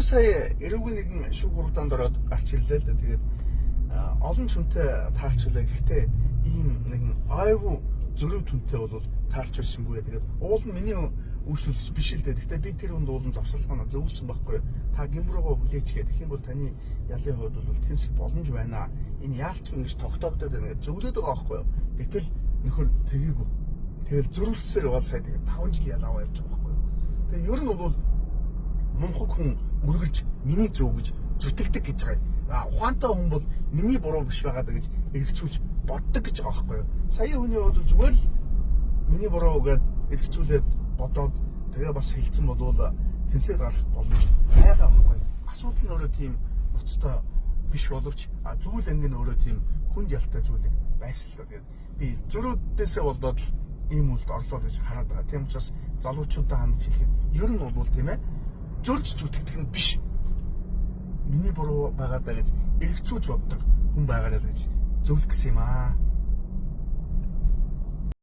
Дөнгөж сая эрүүгийн нэгэн шүг хурдаанд ороод гарч ирлээ л дээ. Тэгээд олон чүнтэй таарч байлаа. Гэхдээ ийм нэгэн айгүй зөрүү түнтэй бол таарч байсангүй. Тэгээд уул нь миний үйлчлүүлэгч биш л дээ. Гэхдээ би тэр хүнд уулын завсарлахаа зөвлөсөн байхгүй. Та гинб руугаа хүлээч гэх. Тэгэх юм бол таны ялын хувьд бол тэнсэх боломж байна. Энэ яалч ингэж тогтоогдоод байна гэж зөвлөд байгаа байхгүй юу. Гэтэл нөхөр тэгээгүй. Тэгэл зөрүүлсээр яваад сая тэгээд 5 жил ялаа явж байгаа байхгүй юу. Тэгээ ер нь бол мунхаг хүн үргэлж миний зөв гэж зүтгэдэг гэж байгаа. А ухаантай хүн бол миний буруу биш байгаа даа гэж эргцүүлж боддог гэж байгаа байхгүй юу. Сая хүний хувьд зүгээр л миний буруу гэдээ эргцүүлээд бодоод тэгээ бас хэлсэн болвол тэнсээд гарах боломж байгаа байхгүй юу. Асуудал нь өөрөө тийм ноцтой биш боловч зүйл анги нь өөрөө тийм хүнд ялтай зүйлэг байсан л да. Тэгээд би зөрүүдээсээ болдоод л ийм үйлд орлоо гэж хараад байгаа. Тийм учраас залуучуудаа хандж хэлэх нь ер нь бол тийм зөрж зүтгэдэг нь биш. Миний буруу байгаа даа гэж эргэцүүлж боддог хүн байгаарай гэж зөвлөх гэсэн юм аа.